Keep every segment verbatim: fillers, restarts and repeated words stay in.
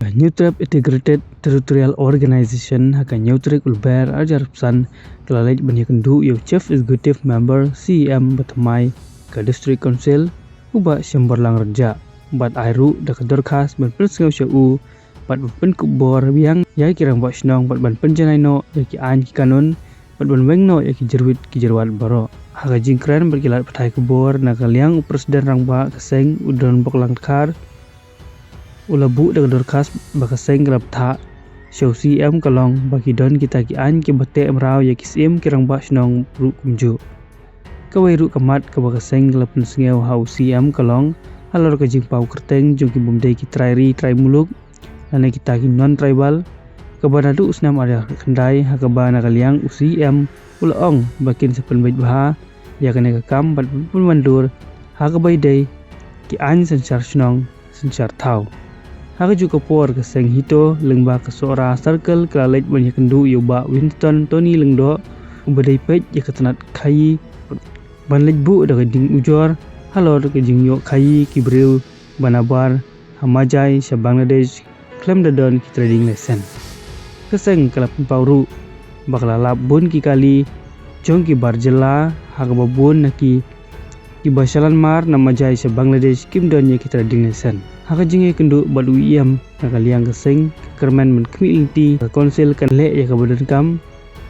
Ka Hynñiewtrep Integrated Territorial Organization ha ka hynñiew tarik u Lber arhajar arphew san ka la leit ban ïakynduh ïa u Chief Executive Member, C E M, ba thymmai ka District Council, u Bah Shemborlang Rynjah, bad ai ruh da ka dorkhas ban pynsngew sha u bad ban pynkup bor biang ïa ki rangbah shnong bad ban pynjanai noh ïa ki aiñ ki kanun bad ban weng noh ïa ki jyrwit ki jyrwat baroh. Ha ka jingkren bad ki lad pathai khubor na ka liang u President Rangbah ka seng, u Donboklang Dkhar, u la buh da ka dorkhas ba ka seng ka la bthah sha u C E M ka long ba ki don kita ki aiñ kiba teh mraw ïa ki syiem ki rangbah shnong ruh kumjuh. Kawei ruh ka mat kaba ka seng ka la pynsngew ha u C E M ka long halor ka jingpaw kyrteng jong ki bym dei ki trai ri trai muluk lane kita ki non-tribal, kaba naduh u snem arhajar khyndai ha kaba na ka liang u C E M u la ong ba kin sa pynbeit bha ïa kane ka kam bad pynwandur ha kaba ïadei ki aiñ synshar shnong synshar thaw. Ha kajuh ka por ka seng HITO lyngba ka Sohra Circle ka la leit ban ïakynduh ïa u Bah Winston Tony Lyngdoh, uba dei peit ïa ka tnat khaïi, ban leit buh da ka jingujor halor ka jingïoh khaïi ki briew ba nabar ha Majai sha Bangladesh khlem da don ki trading license. Ka seng ka la pynpaw ruh ba ka la lap bun ki kali jong ki bar jylla, ha kaba bun na ki kiba shalan mar na Majai sha Bangladesh kim don ïa ki trading license. Ha ka jingïakynduh bad u E M na ka liang ka seng, ka kyrmen ban khmih lynti, ka Council kan leh ïa kaba donkam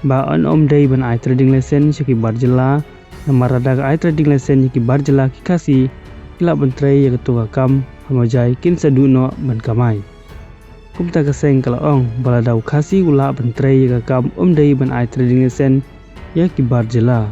ba yn ym dei ban ai trading license sha ki bar jylla, namar lada ka ai trading license ïa ki bar jylla ki Khasi ki lah ban trei ïa kato ka kam ha Majai, kin sa duh noh ban kamai. Kumta ka seng ka la ong ba lada u Khasi u lah ban trei ïa ka kam, ym dei ban ai trading license ïa ki bar jylla.